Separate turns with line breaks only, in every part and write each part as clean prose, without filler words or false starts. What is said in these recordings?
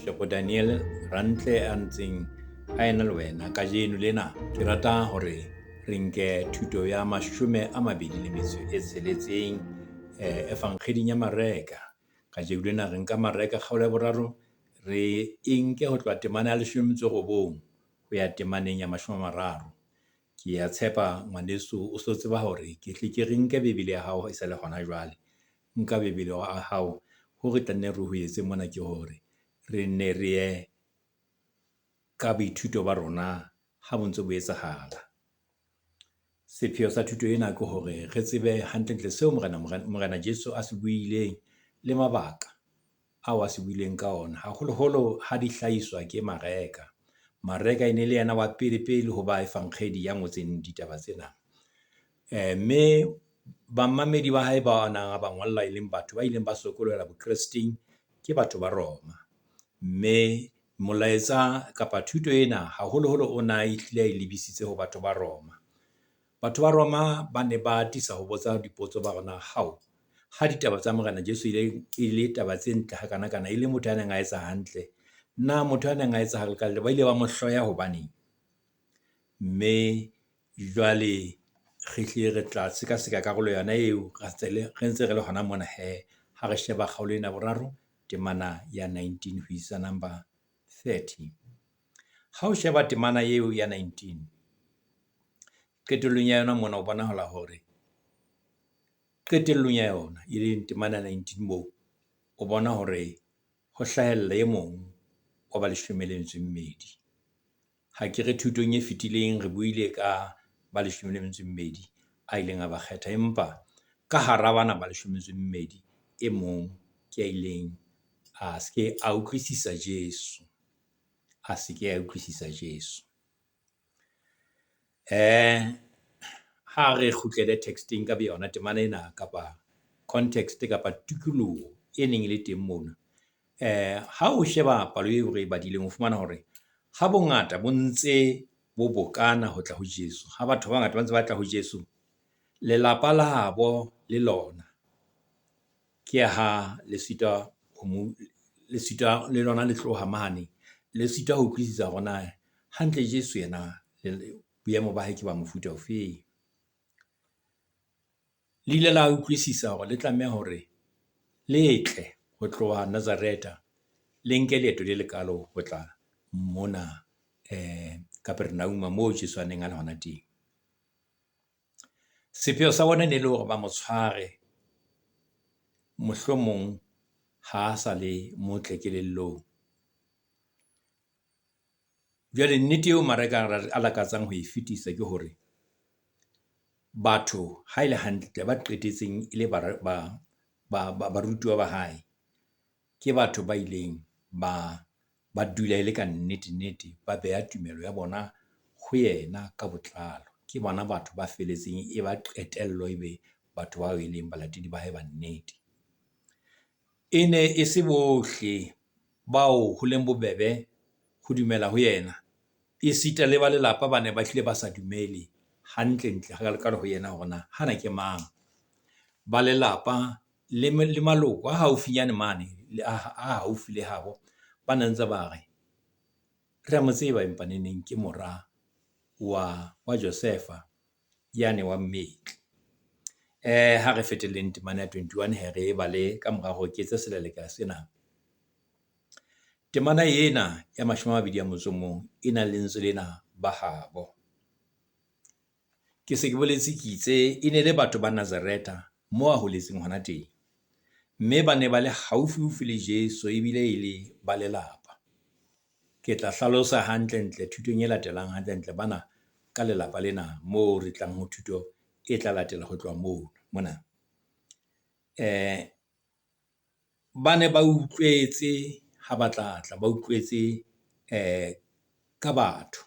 Bishop Daniel Rantle a ntseng a ena le wena kajeno lena. Ke rata hore re nke thuto ya 26 Evangelii ya Mareka. Kajeno lena re nka Mareka kgaolo ya boraro, re e nke ho tloha temana ya 19 ho ya temaneng ya 30. Ke a tshepa ngwaneso o so tseba hore ke hle ke re nke Bibele ya hao e sa le hona jwale. Nka Bibele ya hao, ho re tla nne re ho etse mona ke hore re nne re ye ka boithuto ba rona ha bo ntse bo etsahala. Sepheo sa thuto ena ke hore re tsebe hantlentle seo Morena Jesu a se buileng le mabaka ao a se buileng ka ona, haholoholo ha di hlahiswa ke Mareka. Mareka e ne le yena wa pele pele ho ba efankgedi ya ngotseng ditaba tsena. Mme bamamedi ba hae ba nang a ba ngolla e leng batho ba ileng ba sokolohela bokresteng, ke batho ba Roma. Mme molaetsa kapa thuto ena haholoholo o na e hlile a e lebisitse ho batho ba Roma. Batho ba Roma ba ne ba atisa ho botsa dipotso ba re na hao, ha ditaba tsa Morena Jesu e le taba tse ntle hakanakana, e le motho a neng a etsa hantle. Na motho a neng a etsa ba ile ba mo hloya hobaneng? Mme jwale re hlile re tla sekaseka karolo yona eo re ntse re le hona mona hee. Ha re sheba kgaolo ena ya boraro, temana ya 19 ho isa number 30. Ha o sheba temana eo ya 19, qetellong ya yona mona ho bonahala hore qetellong ya yona, e leng temana 19 moo, o bona hore ho hlahella e mong wa ba 12. Ha ke re thutong e fetileng re buile ka ba 12 a ileng a ba kgetha, empa ka hara bana ba 12, e mong ke ya ileng a se ke a utlwisisa Jesu, a se ke a utlwisisa Jesu. Ha re kgutlele text-eng ka boyona temana ena kapa context kapa tikoloho e neng e le teng mona. Ha o sheba palo eo re e badileng, o fumana hore ha bongata bo ntse bo bokana ho tla ho Jesu, ha batho ba bangata ba ntse ba tla ho Jesu, lelapa labo le lona ke ha le sitwa ho mo le sitwa le lona le tloha mane, le sitwa ho utlwisisa hore na hantle Jesu yena boemo ba hae ke ba mofuta ofeng. Le ile la utlwisisa hore le tlameha hore le tle ho tloha Nazareta, le nke leeto le lekalo ho tla mona Kapernauma moo Jesu a neng a le hona teng. Sepheo sa bona e ne le hore ba mo tshware, mohlomong ha a sa le motle kelellong. Jwale nnete eo Mareka a lakatsang ho e fetisa ke hore batho ha e le hantle ba qetetseng e le barutuwa ba hae, ke batho ba ileng ba dula e le ka nnete-nnete, ba beha tumelo ya bona ho yena ka botlalo. Ke bona batho ba felletseng e ba qetello, ebe batho bao e leng balatedi ba hae ba nnete. E ne e se bohle bao ho leng bobebe ho dumela ho yena. Esita le ba lelapa ba ne ba hlile ba sa dumele hantle-ntle hakalo-kalo ho yena hore na hana ke mang. Ba lelapa le maloko a haufinyane mane a haufi le habo, ba na ntse ba re, re a mo tseba empa neneng ke mora wa Josefa yane wa mmetli. Ha re fetelleng temana ya 21 hee re e bale ka mora hore ke etse selelekela sena. Temana ena ya 21 e nang le lentswe lena, ba habo. Ke se ke boletse ke itse e ne le batho ba Nazareta moo a holetseng hona teng. Mme ba ne ba le haufiufi le Jesu ebile e le ba lelapa. Ke tla hlalosa hantle-ntle thutong e latelang hantle-ntle bana ka lelapa lena moo re tlang ho thuto e tla latela ho tloha moo mona. Ba ne ba utlwetse ha ba tla tla, ba utlwetse ka batho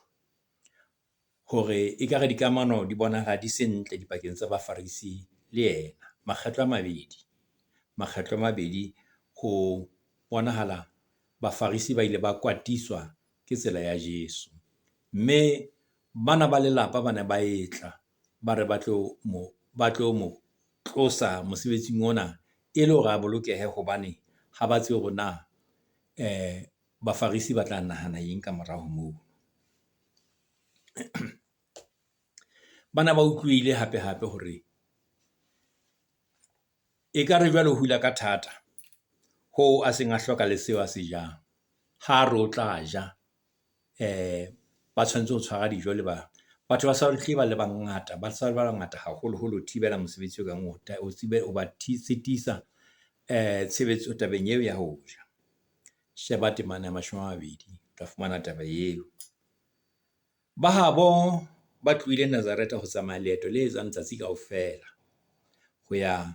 hore ekare dikamano di bonahala di se ntle dipakeng tsa Bafarisi le yena. Makgetlo a mabedi, makgetlo a mabedi ho bonahala Bafarisi ba ile ba kwatiswa ke tsela ya Jesu. Mme bana ba lelapa ba ne ba e tla ba re ba tlo mo tlosa mosebetsing ona e le hore a bolokehe hobane ha ba tsebe hore na Bafarisi ba tla nahana eng ka morao ho moo. Bana ba utlwile hape hape hore ekare jwale o hula ka thata hoo a seng a hloka le seo a se jang. Ha re o tla ja ba tshwanetse ho tshwara dijo le ba batho ba sa hlile ba le bangata, ba sa le bangata haholoholo ho thibela mosebetsi o kang ho ba sitisa tshebetso tabeng eo ya ho ja. Sheba temana ya 20, o tla fumana taba eo. Ba habo ba tlohile Nazareth ho tsamaya leeto le etsang tsatsi kaofela ho ya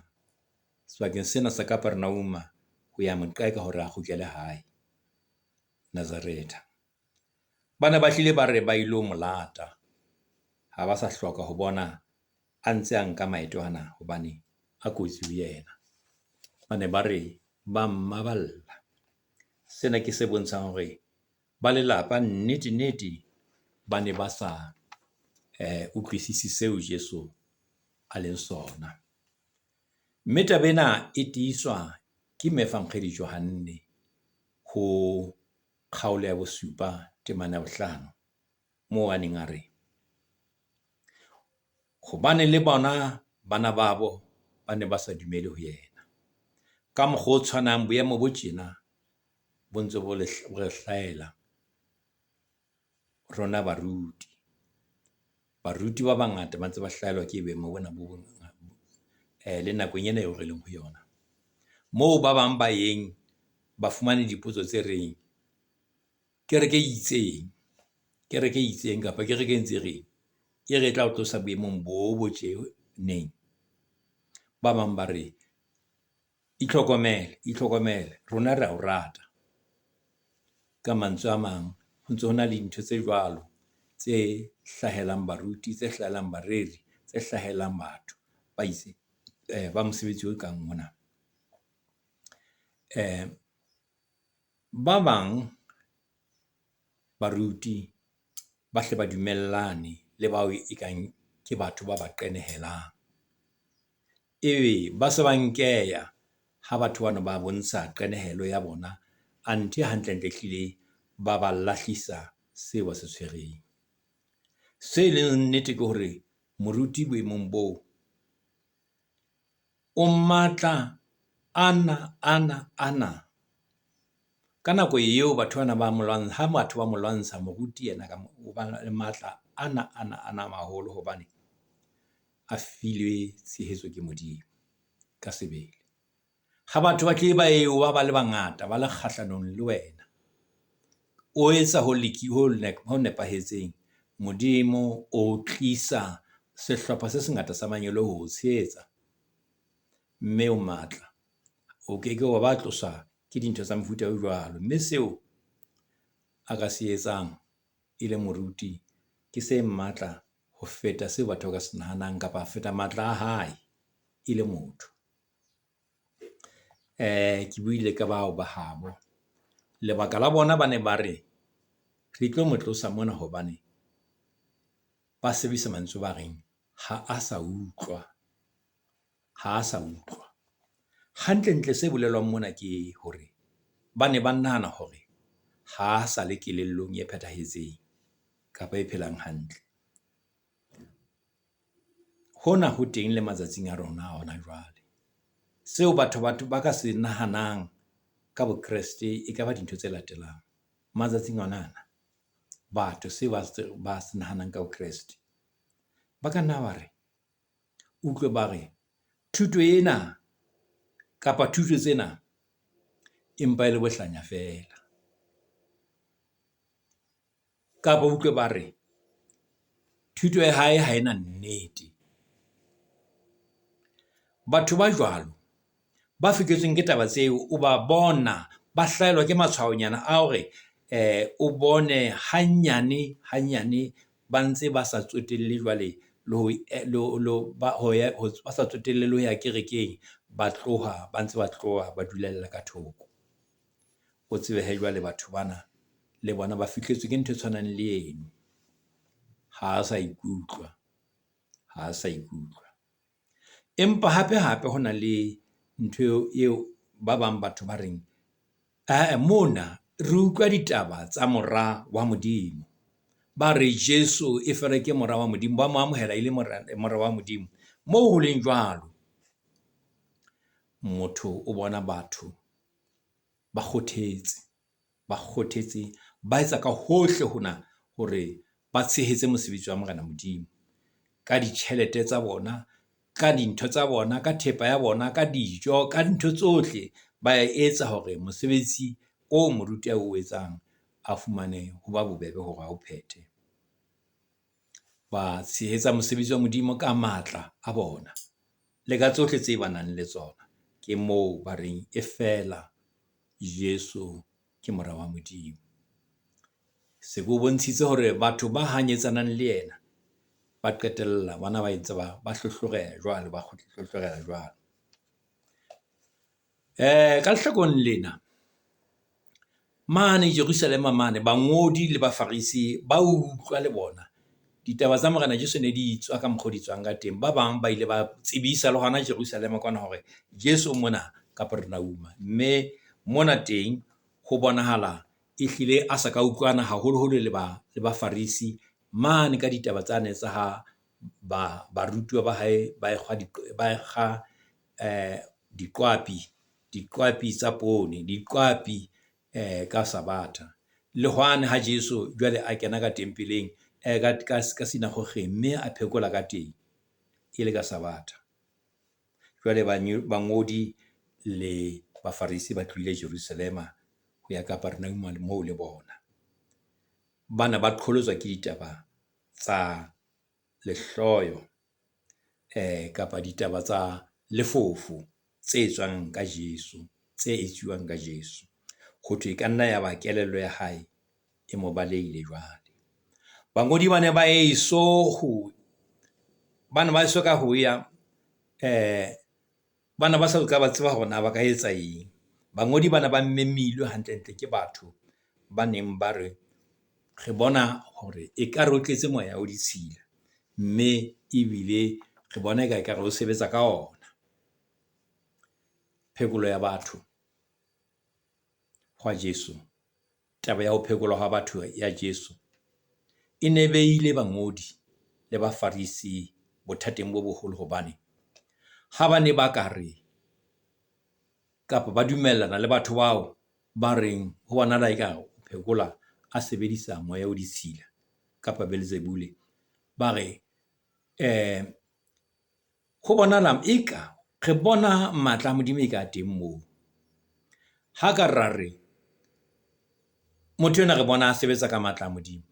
sebakeng sena sa Kapernauma ho ya mo qeka hore a kgutlele hae Nazaretha. Ba ne ba hlile ba re ba ilo mo lata, ha ba sa hloka ho bona a ntse a nka maeto ana hobane a kotsi ho yena. Ba ne ba re ba mmaballa. Sena ke se bontshang hore ba lelapa nnete nnete ba ne ba sa utlwisisi seo Jesu a leng sona. Mme taba ena e tiiswa ke moefankgedi Johanne ho kgaolo ya 7, temana ya 5, moo a neng a re, hobane le bona bana babo ba ne ba sa dumele ho yena. Ka mokgwa o tshwanang boemo bo tjena bo ntse bo re hlahela rona baruti. Baruti ba bangata ba ntse ba hlahelwa ke boemo bona bo le nakong ena eo re leng ho yona. Moo ba bang ba yeng ba fumane dipotso tse reng, kereke e itseng, kereke e itseng kapa kereke e ntse reng, e re e tla o tlosa boemong bo bo tje neng. Ba bang ba re, itlhokomele, itlhokomele, rona re a o rata. Ka mantswe a mang, ho ntso ho na le dintho tse jwalo tse hlahelang baruti, tse hlahelang bareri, tse hlahelang batho ba itseng ba mosebetsi o kang mona. Ba bang baruti ba hle ba dumellane le bao e kang ke batho ba ba qenehelang. Ebe ba se ba nkeya ha batho bana ba bontsha qenehelo ya bona, anthe hantlentle ehlile ba ba lahlisa seo ba se tshwereng. Se leng nnete ke hore moruti boemong boo o matla ana, ana, ana. Ka nako eo batho bana ba mo ha batho ba mo lwantsha, moruti yena o ba le matla ana, ana, ana a maholo hobane a filwe tshehetso ke Modimo ka sebele. Ha batho ba tlile ba eo ba le bangata, ba le kgahlanong le wena, o etsa ho ho nepahetseng, Modimo o tlisa sehlopha se sengata sa manyeloi ho o tshehetsa, mme o matla. O keke wa ba tloswa ke dintho tsa mofuta o jwalo. Mme seo a ka se etsang e le moruti ke se matla ho feta seo batho ba ka se nahanang kapa ho feta matla a hae e le motho. Ke buile ka bao ba habo. Lebaka la bona ba ne ba re, re tlo mo tlosa mona hobane ba sebedisa mantswe ba reng ha a sa utlwa, ha a sa utlwa. Hantlentle se bolelwang mona ke hore ba ne ba nahana hore ha a sa le kelellong e phethahetseng kapa e phelang hantle. Hona ho teng le matsatsing a rona a hona jwale. Seo batho ba ka se nahanang ka bo Kreste ekaba dintho tse latelang. Matsatsing ona ana, batho seo ba se nahanang ka bo Kreste. Ba ka nna ba re, utlwe ba re thuto ena kapa thuto tsena empa e le bohlanya feela. Kapa utlwe ba re, thuto ya hae ha ena nnete. Batho ba jwalo ba fihletsweng ke taba tseo, o ba bona ba hlahelwa ke matshwaonyana a hore o bone hanyane hanyane ba ntse ba sa tsotelle jwale le ho ba sa tsotelle le ho ya kerekeng, ba tloha ba ntse ba tloha ba dulella ka thoko. O tsebe hee jwale batho bana le bona ba fihletswe ke ntho e tshwanang le eno. Ha a sa ikutlwa, ha a sa ikutlwa. Empa hape hape ho na le ntho eo ba bang batho ba reng, ae mona Re utlwa ditaba tsa Mora wa Modimo. Ba re Jesu e fela ke Mora wa Modimo, ba mo amohela e le Mora wa Modimo. Moo ho leng jwalo, motho o bona batho ba kgothetse, ba kgothetse, ba etsa ka hohle hona hore ba tshehetse mosebetsi wa Morena Modimo. Ka ditjhelete tsa bona, ka dintho tsa bona, ka thepa ya bona, ka dijo, ka dintho tsohle. Ba etsa hore mosebetsi o moruti a o etsang a fumane ho ba bobebe hore a o phethe. Ba tshehetsa mosebetsi wa Modimo ka matla a bona le ka tsohle tse ba nang le tsona. Ke moo ba reng e feela Jesu ke Mora wa Modimo. Se bo bontshitse hore batho ba hanyetsanang le yena ba qetella bona ba entse ba hlohloreha jwalo, ba hlohloreha jwalo. Ka lehlakoreng lena, mane Jerusalema mane, bangodi le Bafarisi ba utlwa le bona ditaba tsa Morena Jesu ne di tswa ka mokgo di tswang ka teng. Ba bang ba ile ba tsebisa le hona Jerusalema kwana hore Jesu mona Kapernauma. Mme mona teng ho bonahala ehlile a sa ka utlwana haholoholo le ba le Bafarisi mane ka ditaba tsane tsa ha ba barutuwa ba hae ba ekgwa ba ekga diqwapi, diqwapi tsa poone, diqwapi ka Sabatha. Le hwane ha Jesu jwale a kena ka tempeleng ka sinagogeng mme a phekola ka teng e le ka Sabatha. Jwale bangodi le Bafarisi ba tlohile Jerusalema ho ya Kapernauma moo le bona. Bana ba qholotswa ke ditaba tsa lehloyo kapa ditaba tsa lefofo tse tswang ka Jesu, tse etsuwang ka Jesu. Ho thwe e ka nna ya ba kelello ya hae e mo balehile jwale. Bangodi ba ne ba eso ho, ba ne ba eso ka ho ya ba ne ba sa ka ba tseba hore na ba ka etsa eng. Bangodi bana ba memilwe hantlentle ke batho ba neng ba re, re bona hore ekare o tletse moya o ditshila, mme ebile re bona eka ekare o sebetsa ka ona. Phekolo ya batho hwa Jesu, taba ya ho phekolwa hwa batho ya Jesu e ne behile bangodi le Bafarisi bothateng bo boholo hobane ha ba ne ba ka re kapa ba dumellana le batho bao ba reng ho bonahala eka o phekola a sebedisa moya o ditshila kapa Belzebule, ba re ho bonahala eka re bona matla a Modimo e ka teng moo. Ha ka ra re motho enwa re bona a sebetsa ka matla a Modimo,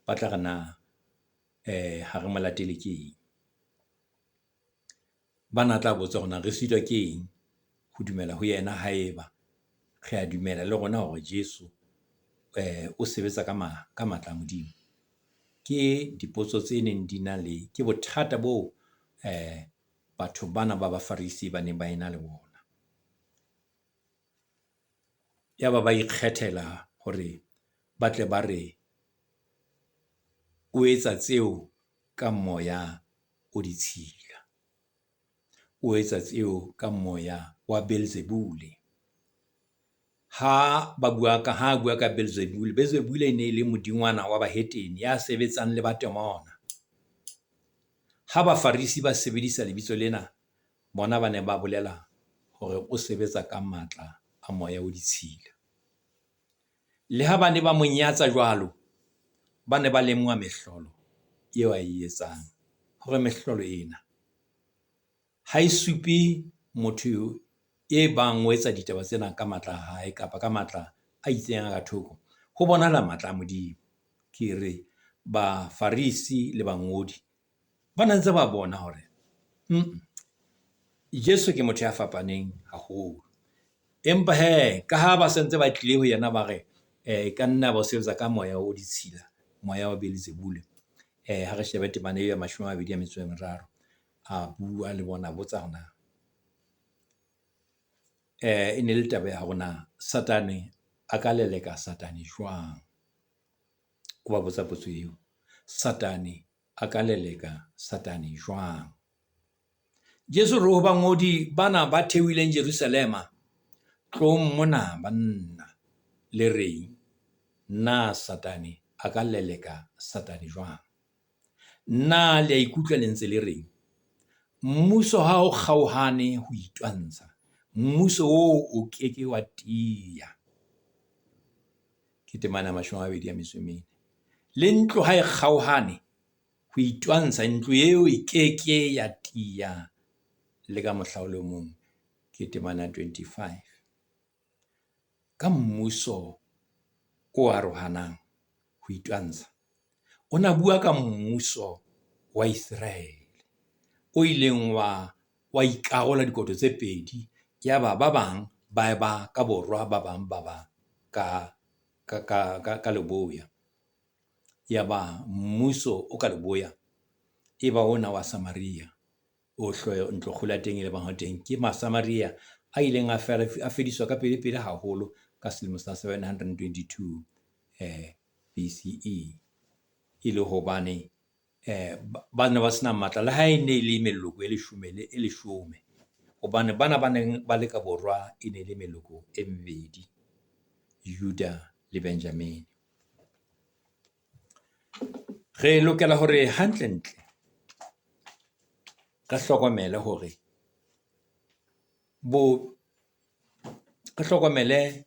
ba tla re na ha re mo latele ke eng? Ba na tla botsa hore na re sitwa ke eng ho dumela ho yena haeba re a dumela le rona hore Jesu o sebetsa ka ka matla a Modimo. Ke dipotso tse neng di na le, ke bothata boo batho bana ba Bafarisi ba neng ba ena le bona. Yaba ba ikgethela hore ba tle ba re o etsa tseo ka moya o ditshila. O etsa tseo ka moya wa Belzebule. Ha ba bua ka, ha bua ka Belzebule, Belzebule e ne e le modingwana wa bahetene ya sebetsang le batemona. Ha Bafarisi ba sebedisa lebitso lena, bona ba ne ba bolela hore o sebetsa ka matla a moya o ditshila. Le ha ba ne ba mo nyatsa jwalo, ba ne ba lemoha mehlolo eo a e etsang. Hore mehlolo ena ha e supe motho e bang o etsa ditaba tsena ka matla a hae kapa ka matla a itseng a ka thoko. Ho bonahala matla a Modimo. Ke re Bafarisi le bangodi ba na ntse ba bona hore Jesu ke motho ya fapaneng haholo. Empa hee, ka ha ba sentse ba tlile ho yena, ba re ka nna ba o sebetsa ka moya o ditshila, moya wa Belzebule. Ha re shebe temana eo ya 23, a bua le bona, a botsa hore na e ne le taba ya hore na Satane a ka leleka Satane jwang? O ba botsa potso eo. Satane a ka leleka Satane jwang? Jesu re ho bangodi bana ba theohileng Jerusalema, tloong mona banna. le reng, Na Satane a ka leleka Satane jwang? Na le a ikutlwa le ntse le reng? Mmuso ha o kgaohane ho itwantsha, mmuso oo o ke ke wa tiya. Ke temana ya 24. Le ntlo ha e kgaohane ho itwantsha, ntlo eo e ke ke ya tiya le ka mohla o le mong. Ke temana ya 25. Ka mmuso o arohanang ho itwantsha, o na bua ka mmuso wa Israele o ileng wa wa ikarola dikoto tse pedi. Yaba ba bang ba ba ka borwa, ba bang ba ba ka ka leboya. Yaba mmuso o ka leboya e ba ona wa Samaria, o ntlokgolo ya teng e le bang ho teng ke Masamaria a ileng a a fediswa ka pele pele haholo ka selemo sa 722 BCE. E le hobane ba ne ba sena matla le ha e ne e le meloko e leshome le e leshome. Hobane bana ba neng ba le ka borwa e ne le meloko e mmedi, Juda le Benjamine. Re lokela hore hantlentle re hlokomele hore bo re hlokomele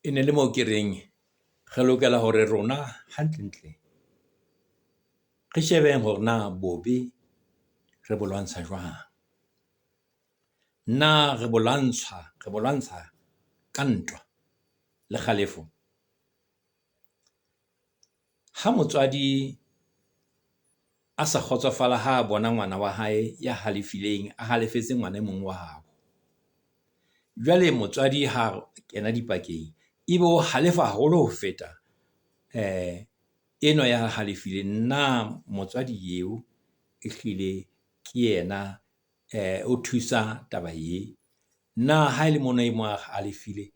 e ne le moo ke reng re lokela hore rona hantlentle re shebeng hore na bobe re bo lwantsha jwang. Na re bo lwantsha, re bo lwantsha ka ntwa le kgalefo? Ha motswadi a sa kgotsofala ha a bona ngwana wa hae ya halefileng, a halefetse ngwana e mong wa habo. Jwale motswadi ha kena dipakeng, ebe o halefa haholo ho feta enwa ya halefileng. Na motswadi eo ehlile ke yena o thusa taba ee? Na ha e le mona e mong a halefile,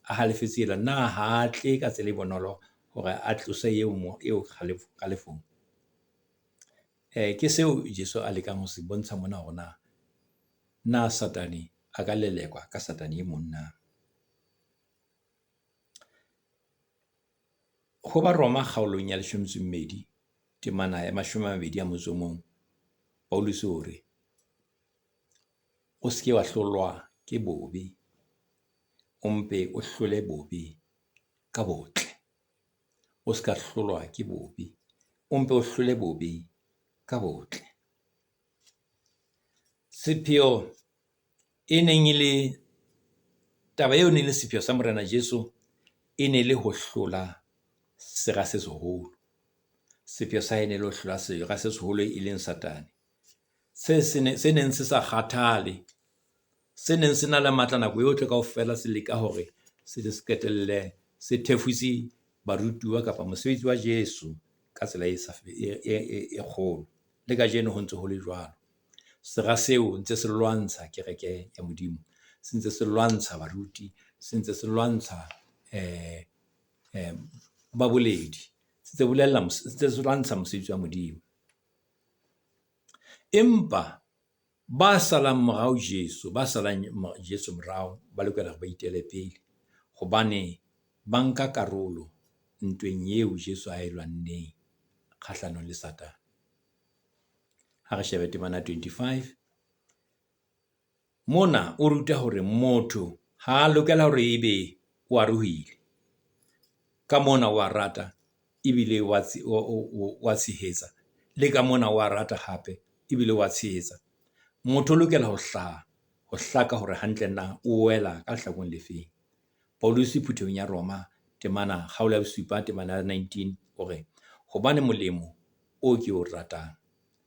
a halefetse enwa, na ha a tle ka tsela e bonolo hore a tlose eo eo kgalefong? Ke seo Jesu a lekang ho se bontsha mona hore na, na Satane a ka lelekwa ka Satane e mong na? Ho Baroma kgaolong ya leshome metso e mmedi, temana ya 21, Pauluse o re, O se ke wa hlolwa ke bobe, o mpe o hlole bobe ka botle. O se ka hlolwa ke bobe, o mpe o hlole bobe ka botle. Sepheo e neng e le taba eo e neng e le sepheo sa Morena Jesu e ne le ho hlola sera se seholo. Sepheo sa hae e ne le ho hlola sera se seholo e leng Satane. Se se se neng se sa kgathale, se neng se na le matla nako yohle kaofela se leka hore se se qetelle se thefutse barutuwa kapa mosebetsi wa Jesu ka tsela e sa e kgolo. Le kajeno ho ntse ho le jwalo. Sera seo ntse se lwantsha kereke ya Modimo, se ntse se lwantsha baruti, se ntse se lwantsha baboledi, se ntse bolella se ntse se lwantsha mosebetsi wa Modimo. Empa ba salang morao Jesu, ba salang Jesu morao, ba lokela hore ba itele pele. Hobane ba nka karolo ntweng eo Jesu a e lwanneng kgahlanong le Satane. Ha re shebe temana 25. Mona o ruta hore motho ha a lokela hore ebe o arohile. Ka mona o a rata ebile wa tshehetsa, le ka mona wa rata hape ebile wa tshehetsa. Motho o lokela ho hlaha, ho hlaka hore hantle na o wela ka lehlakoreng le feng. Pauluse phuthehong ya Roma, temana kgaolo ya bosupa temana ya 19 o re, hobane molemo o ke o ratang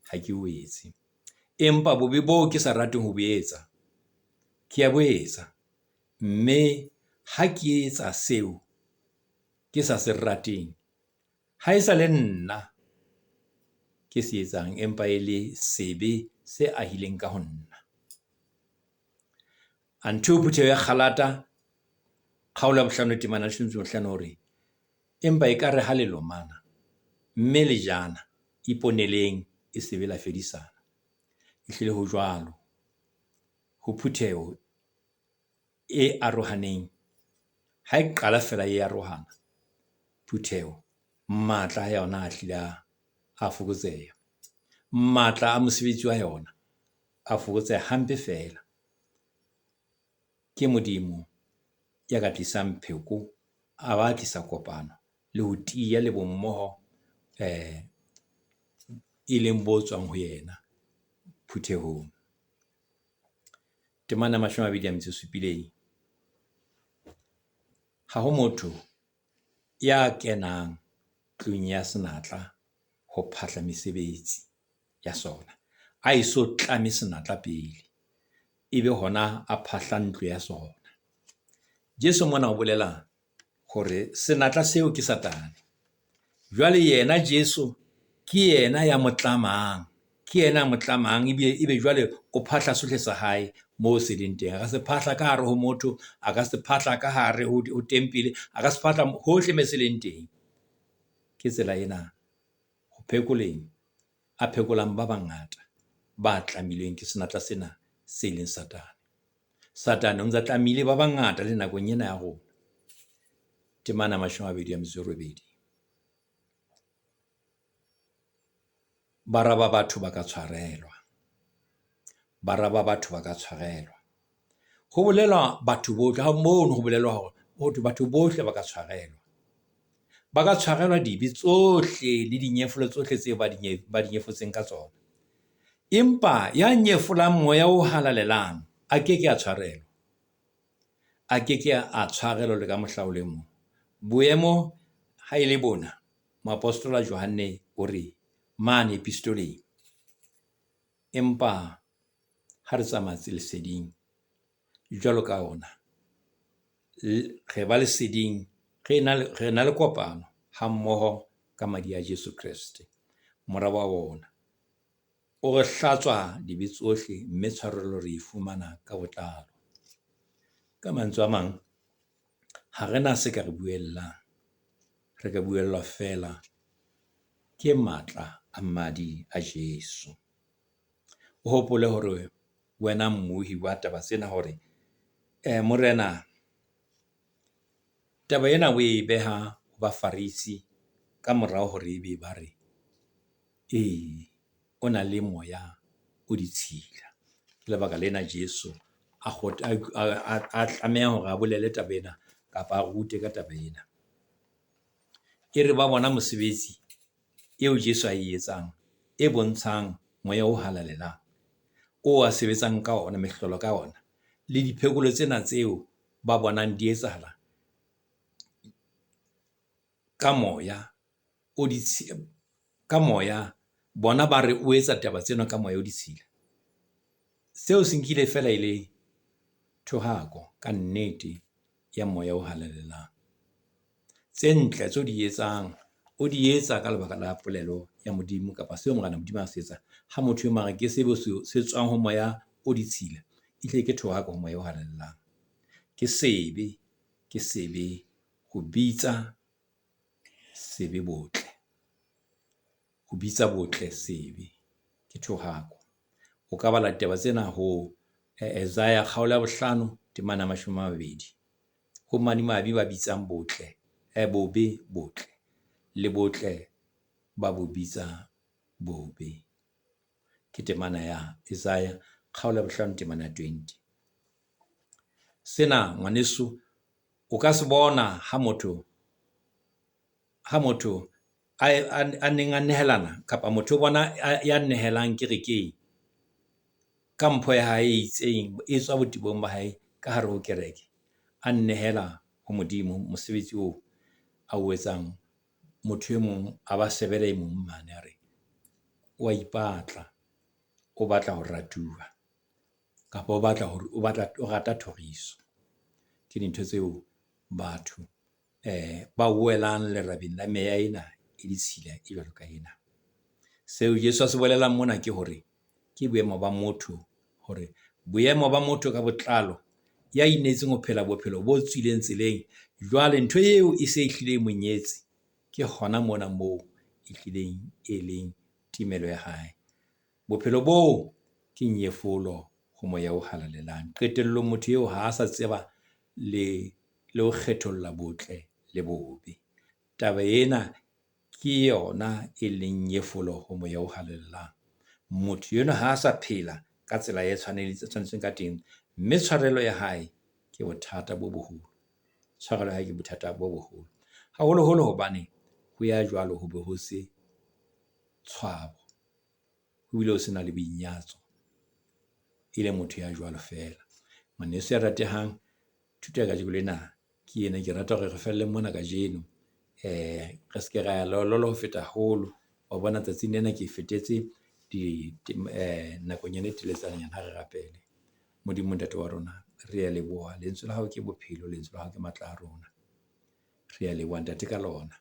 ha ke o etse, empa bobe boo ke sa rateng ho bo etsa, ke a bo etsa. Mme ha ke etsa seo ke sa se rateng, ha e sa le nna ke se etsang, empa e le sebe se ahileng ka ho nna. Anthe ho phutheho ya Galata, kgaolo ya bohlano temana leshome metso e mehlano hore, empa ekare ha le lomana, mme le jana, iponeleng e se be la fedisana. Ehlile ho jwalo. Ho phutheho. e arohaneng, ha e qala feela e arohana phutheho, matla a yona a hlile a fokotseha. Matla a mosebetsi wa yona a fokotseha hampe feela. Ke Modimo ya ka tlisang pheko, a ba tlisa kopano le ho tiya le bo mmoho e leng bo tswang ho yena phuthehong. Temana ya 27. Ha ho motho ya kenang tlung ya senatla ho phahla mesebetsi ya sona, a eso tlame senatla pele, ebe hona a phahlang ntlo ya sona. Jesu mona o bolela hore senatla seo ke Satane. Jwale yena Jesu ke yena ya mo tlamang, ke yena ya mo tlamang ebe jwale o phahla sohle sa hae moo se leng teng. A ka se phahla ka hare ho motho, a ka se phahla ka hare ho tempele, a ka se phahla hohle moo se leng teng. Ke tsela ena ho phekoleng, a phekolang ba bangata ba tlamilweng ke senatla sena se leng Satane. Satane o ntsa tlamile ba bangata le nakong ena ya rona. Temana 28. Bara ba batho ba ka tshwarelwa. Bara ba batho ba ka tshwarelwa. Ho bolelwa batho bohle, ha mono ho bolelwa hore ho batho bohle ba ka tshwarelwa. Ba ka tshwarelwa dibe tsohle le dinyefolo tsohle tseo ba di nyefotseng ka tsona. Empa ya nyefolang moya o halalelang a ke ke a tshwarelwa. A ke ke a tshwarelwa le ka mohla o le mong. Boemo ha e le bona, moapostola Johanne o re mane epistoleng, empa ha re tsamaya leseding jwalo ka ona, re ba leseding, re na le kopano hammoho ka madi a Jesu Kreste, Mora wa ona. O re hlatswa dibe tsohle, mme tshwarelo re e fumana ka botlalo. Ka mantswe a mang, ha re na se ka re buellang. Re ka buellwa feela ke matla a madi a Jesu. O hopole hore wena mmohi wa taba tsena hore Morena, taba ena o e beha ho Bafarisi ka morao hore ebe ba re, ee, o na le moya o ditshila. Ke lebaka lena Jesu a tlameha hore a bolele taba ena kapa a rute ka taba ena. E re ba bona mosebetsi eo Jesu a e etsang, e bontshang moya o halalelang, o a sebetsang ka ona, mehlolo ka ona, le diphekolo tsena tseo ba bonang di etsahala ka moya o ka moya, bona ba re o etsa taba tsena ka moya o ditshila. Seo se nkile feela e le thohako ka nnete ya moya o halalelang. Tse ntle tseo di etsang, o di etsa ka lebaka la polelo ya Modimo kapa seo Morena Modimo a se etsang. Ha motho e mong a re ke sebe se tswang ho moya o ditshila, ehlile ke thohako ho moya o halalelang. Ke sebe, ke sebe ho bitsa sebe botle. Ho bitsa botle sebe, ke thohako. O ka bala ditaba tsena ho Isaiah kgaolo ya 5 temana ya 20. Ho madimabe ba bitsang botle, bobe botle, le botle ba bo bitsa bobe. Ke temana ya Isaiah kgaolo ya 5 temana ya 20. Sena ngwaneso o ka se bona ha motho a neng a nehelana kapa motho o bona ya nehelang kerekeng ka mpho ya hae e itseng e tswa botebong ba hae ka hare ho kereke, a nnehela ho Modimo mosebetsi oo a o etsang. Motho e mong a ba sebele e mong mane a re o a ipatla, o batla ho ratuwa kapa o batla hore o batla o rata thoriso. Ke dintho tseo batho ba welang lerabeng la meya ena e ditshila e jwalo ka ena. Seo Jesu a se bolelang mona ke hore ke boemo ba motho, hore boemo ba motho ka botlalo ya inetseng ho phela bophelo bo tswileng tseleng. Jwale ntho eo e se e hlile e monyetse, ke hona mona moo e hlileng e leng timelo ya hae. Bophelo boo ke nyefolo ho moya o halalelang. Qetellong motho eo ha a sa tseba le le ho kgetholla botle le bobe. Taba ena ke yona e leng nyefolo ho Moya o Halalelang. Motho enwa ha a sa phela ka tsela e tshwanetseng ka teng, mme tshwarelo ya hae ke bothata bo boholo. Tshwarelo ya hae ke bothata bo boholo. Haholoholo hobane ho ya jwalo ho be ho se tshwabo, ho bile ho sena le boinyatso. E le motho ya jwalo feela. Ngwaneso ya ratehang, thuto ya kajeko lena ke ena. Ke rata hore re felle mona kajeno. Re se ke ra ya lololo ho feta haholo. Wa bona tsatsing lena ke fetetse nakonyana e teletsananyana. Ha re rapele. Modimo Ntate wa rona, re a leboha. Lentswe la hao ke bophelo, lentswe la hao ke matla a rona. Re a leboha Ntate ka lona.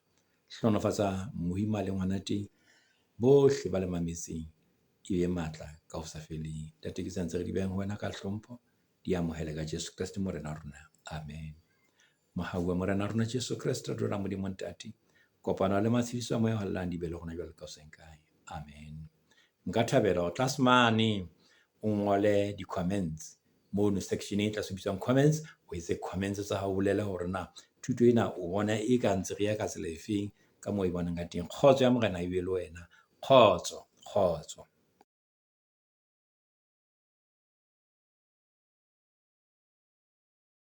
Hlohonolofatsa mohima le ngwana teng, bohle ba le mametseng. E be matla ka ho sa feleng. Ntate ke tsena ntse re di behang ho wena ka hlompho, di amohele ka Jesu Kreste Morena wa rona. Amen. Mohau wa Morena rona Jesu Kreste, lerato la Modimo Ntate, kopano le matshediso a Moya o Halalelang di be le rona jwalo ka hoseng kae. Amen. Nka thabela hore tlase mane o ngole di-comments mono section e tlase bitswang comments, o etse comments tsa hao, o bolele hore na thuto ena o bona e ka ntse re ya ka tsela efeng ka moo e bonang ka teng. Kgotso ya Morena e be le wena. Kgotso, kgotso.